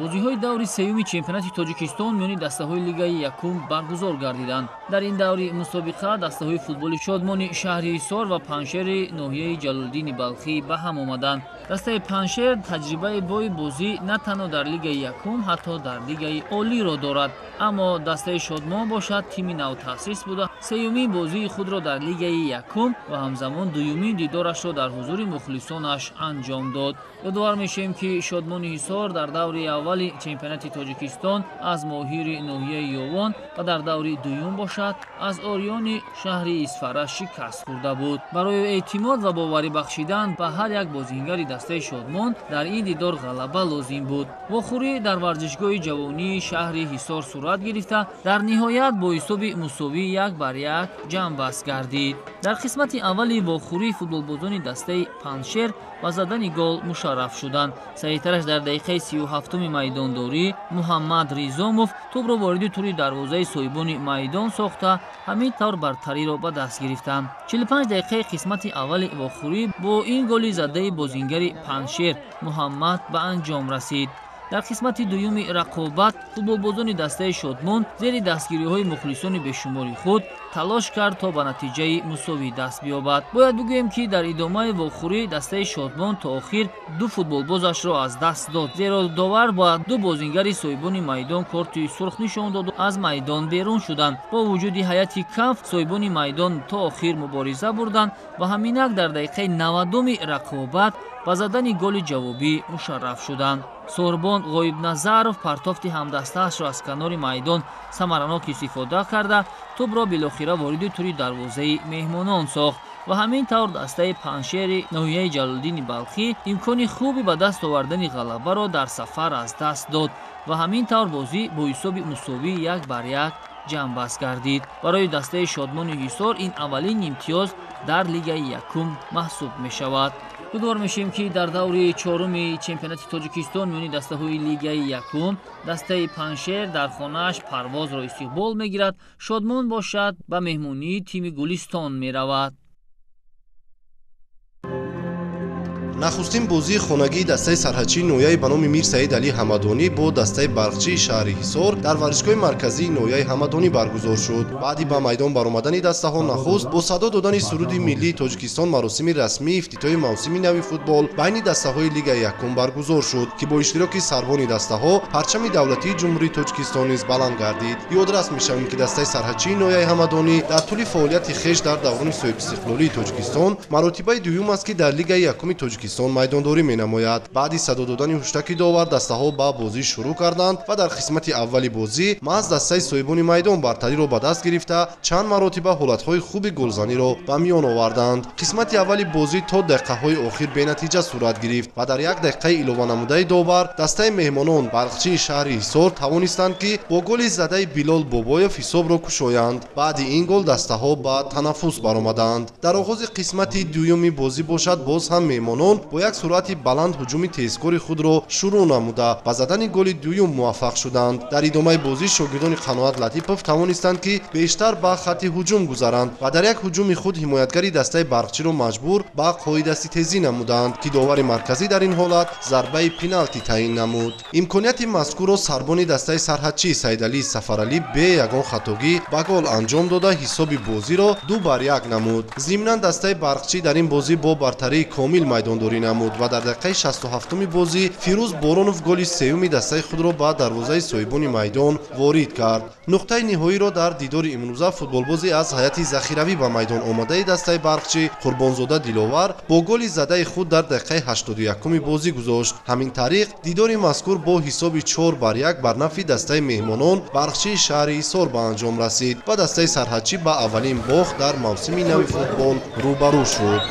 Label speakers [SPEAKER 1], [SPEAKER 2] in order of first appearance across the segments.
[SPEAKER 1] Бозиҳои даври сеюми чемпионати Тоҷикистон миёни дастаҳои лигаи якум баргузор гардиданд. Дар ин даври мусобиқа дастаҳои футболи Шодмони шаҳри Ҳисор ва Панҷшери ноҳияи Ҷалолиддини Балхӣ ба ҳам омаданд. Дастаи Панҷшер таҷрибаи бои бозӣ на танҳо дар лигаи якум, ҳатто дар лигаи олиро дорад. Аммо дастаи Шодмон бошад тими навтаъсис буда, сеюмин бозии худро дар лигаи якум ва ҳамзамон дуюмин дидорашро дар ҳузури мухлисонаш анҷом дод. Ёдовар мешавем, ки Шодмони Ҳисор дар даври аввали чемпионати Тоҷикистон аз Моҳири ноҳияи Ёвон ва дар даври дуюм бошад аз Ориёни шаҳри Исфара шикаст хӯрда буд. Барои эътимод ва боварӣ бахшидан ба ҳар як бозингари дастаи Шодмон дар ин дидор ғалаба лозим буд. Вохӯрӣ дар варзишгоҳи ҷавонии шаҳри Ҳисор сурат гирифта, дар ниҳоят бо ҳисоби мусовӣ 1-1 ҷамъбаст гардид. Дар қисмати аввали вохӯрӣ футболбозони дастаи Панҷшер ба задани гол мушарраф шуданд. Саҳитараш дар дақиқаи 37-уми майдондорӣ Муҳаммад Ризомов тӯбро вориди тури дарвозаи соҳибони майдон сохта, ҳамин тавр бартариро ба даст гирифтанд. 45 дақиқаи қисмати аввали вохӯрӣ бо ин голи задаи бозингари Панҷшер Муҳаммад ба анҷом расид. Дар қисмати дуюми рақобат футболбозони дастаи Шодмон зери дастгириҳои мухлисони бешумори худ талош кард то ба натиҷаи мусовӣ даст биёбад. Бояд бигӯем, ки дар идомаи вохӯрӣ дастаи Шодмон то охир ду футболбозашро аз даст дод, зеро довар ба ду бозингари соҳибони майдон корти сурх нишон доду аз майдон берун шуданд. Бо вуҷуди ҳайати кам соҳибони майдон то охир мубориза бурданд ва ҳаминак дар дақиқаи 90-уми рақобат ба задани голи ҷавобӣ мушарраф шуданд. Сорбон Ғоибназаров партофти ҳамдастаашро аз канори майдон самаранок истифода карда, тӯбро билохира вориди тури дарвозаи меҳмонон сохт ва ҳамин тавр дастаи Панҷшери ноҳияи Ҷалолиддини Балхӣ имкони хуби ба даст овардани ғалабаро дар сафар аз даст дод ва ҳамин тавр бозӣ бо ҳисоби мусовӣ 1-1 ҷамъбаст гардид. Барои дастаи Шодмони Ҳисор ин аввалин имтиёз дар лигаи якум маҳсуб мешавад. Ёдовар мешавем, ки дар даври чоруми чемпионати Тоҷикистон миёни дастаҳои лигаи якум дастаи Панҷшер дар хонааш Парвозро истиқбол мегирад, Шодмон бошад ба меҳмонии тими Гулистон меравад.
[SPEAKER 2] Нахустин бозии хонагии дастаи сарҳадчии ноҳияи ба номи Мир Саид Алӣ Ҳамадонӣ бо дастаи Барқчии шаҳри Ҳисор дар варзишгоҳи марказии ноҳияи Ҳамадонӣ баргузор шуд. Баъди ба майдон баромадани дастаҳо нахуст бо садо додани суруди миллии Тоҷикистон маросими расмии ифтитоҳи мавсими нави футбол байни дастаҳои лигаи якум баргузор шуд, ки бо иштироки сарбони дастаҳо парчами давлатии Ҷумҳурии Тоҷикистон низ баланд гардид. Ёдрас мешавем, ки дастаи сарҳадчии ноҳияи Ҳамадонӣ дар тӯли фаъолияти хеш дар даврони соҳибистиқлолии Тоҷикистон маротибаи дуюм аст, ки дар лигаи якуми Тоҷикистон майдондорӣ менамояд. Баъди садо додани ҳуштаки довар дастаҳо ба бозӣ шурӯъ карданд ва дар қисмати аввали бозӣ маҳз дастаи соҳибони майдон бартариро ба даст гирифта, чанд маротиба ҳолатҳои хуби голзаниро ба миён оварданд. Қисмати аввали бозӣ то дақиқаҳои охир бенатиҷа сурат гирифт ва дар як дақиқаи илованамудаи довар дастаи меҳмонон Барқчии шаҳри Ҳисор тавонистанд, ки бо голи задаи Билол Бобоев ҳисобро кушоянд. Баъди ин гол дастаҳо ба танаффус баромаданд. Дар оғози қисмати дуюми бозӣ бошад боз ҳам меҳмонон бо як суръати баланд ҳуҷуми тезкори худро шурӯъ намуда ба задани голи дуюм муваффақ шуданд. Дар идомаи бозӣ шогирдони Қаноат Латипов тавонистанд, ки бештар ба хатти ҳуҷум гузаранд ва дар як ҳуҷуми худ ҳимоятгари дастаи Барқчиро маҷбур ба қоидаситезӣ намуданд, ки довари марказӣ дар ин ҳолат зарбаи пеналти таъин намуд. Имконияти мазкурро сарбони дастаи сарҳадчӣ Саидалӣ Сафаралӣ бе ягон хатогӣ ба гол анҷом дода, ҳисоби бозиро 2-1 намуд. Зимнан дастаи Барқчӣ дар ин бозӣ бо бартарии комил майдондорӣ намуд ва дар дақиқаи 67-уми бозӣ Фирӯз Боронов голи сеюми дастаи худро ба дарвозаи соҳибони майдон ворид кард. Нуқтаи ниҳоиро дар дидори имрӯза футболбози аз ҳайати захиравӣ ба майдон омадаи дастаи Барқчӣ Қурбонзода Диловар бо голи задаи худ дар дақиқаи 81-уми бозӣ гузошт. Ҳамин тариқ дидори мазкур бо ҳисоби 4-1 бар нафи дастаи меҳмонон Барқчии шаҳри Ҳисор ба анҷом расид ва дастаи сарҳадчӣ ба аввалин бохт дар мавсими нави футбол рӯбарӯ шуд.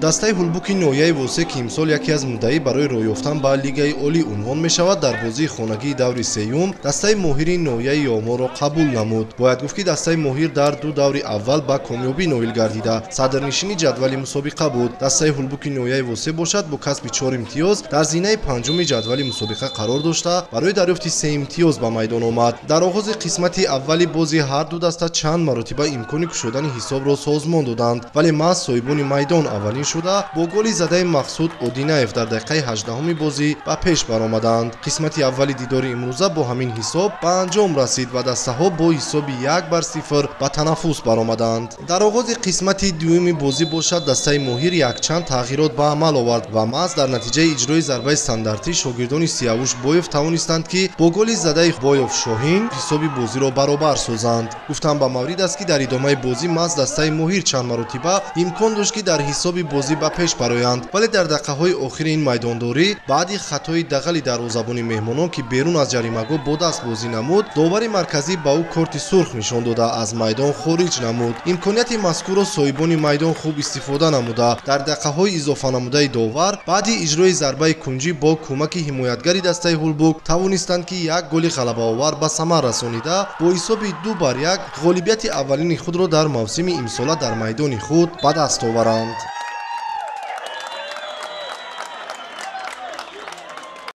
[SPEAKER 2] Дастаи ҳулбуки ноҳияи Восе, ки имсол яке аз муддаӣ барои роҳ ёфтан ба лигаи олӣ унвон мешавад, дар бозии хонагии даври сеюм дастаи моҳири ноҳияи Ёвмонро қабул намуд. Бояд гуфт, ки дастаи моҳир дар ду даври аввал ба комёбӣ ноил гардида, садрнишини ҷадвали мусобиқа буд. Дастаи ҳулбуки ноҳияи Восе бошад бо касби 4 имтиёз дар зинаи панҷуми ҷадвали мусобиқа қарор дошта, барои дарёфти 3 имтиёз ба майдон омад. Дар оғози қисмати аввали бозӣ ҳар ду даста чанд маротиба имкони кушодани ҳисобро созмон доданд, вале маҳз соҳибони майдон аввалин шуда, бо голи задаи Мақсуд Одинаев дар дақиқаи 18-уми бозӣ ба пеш баромаданд. Қисмати аввали дидори имрӯза бо ҳамин ҳисоб ба анҷом расид ва дастаҳо бо ҳисоби 1-0 ба танаффус баромаданд. Дар оғози қисмати дуюми бозӣ бошад, дастаи Моҳир якчанд тағйирот ба амал овард ва маҳз дар натиҷаи иҷрои зарбаи стандартӣ шогирдони Сиявуш Боев тавонистанд, ки бо голи задаи Боев Шоҳин ҳисоби бозиро баробар созанд. Гуфтан ба маврид аст, ки дар идомаи бозӣ маҳз дастаи Моҳир чанд маротиба имкон дошт, ки дар ҳисоби бозӣ ба пеш бароянд, вале дар дақиқаҳои охири ин майдондорӣ баъди хатои дағали дарвозабони меҳмонон, ки берун аз ҷаримагоҳ бо даст бозӣ намуд, довари марказӣ ба ӯ корти сурх нишон дода аз майдон хориҷ намуд. Имконияти мазкурро соҳибони майдон хуб истифода намуда, дар дақиқаҳои изофанамудаи довар баъди иҷрои зарбаи кунҷӣ бо кӯмаки ҳимоятгари дастаи Ҳулбук тавонистанд, ки як голи ғалабаовар ба самар расонида, бо ҳисоби 2-1 ғолибияти аввалини худро дар мавсими имсола дар майдони худ ба даст оваранд.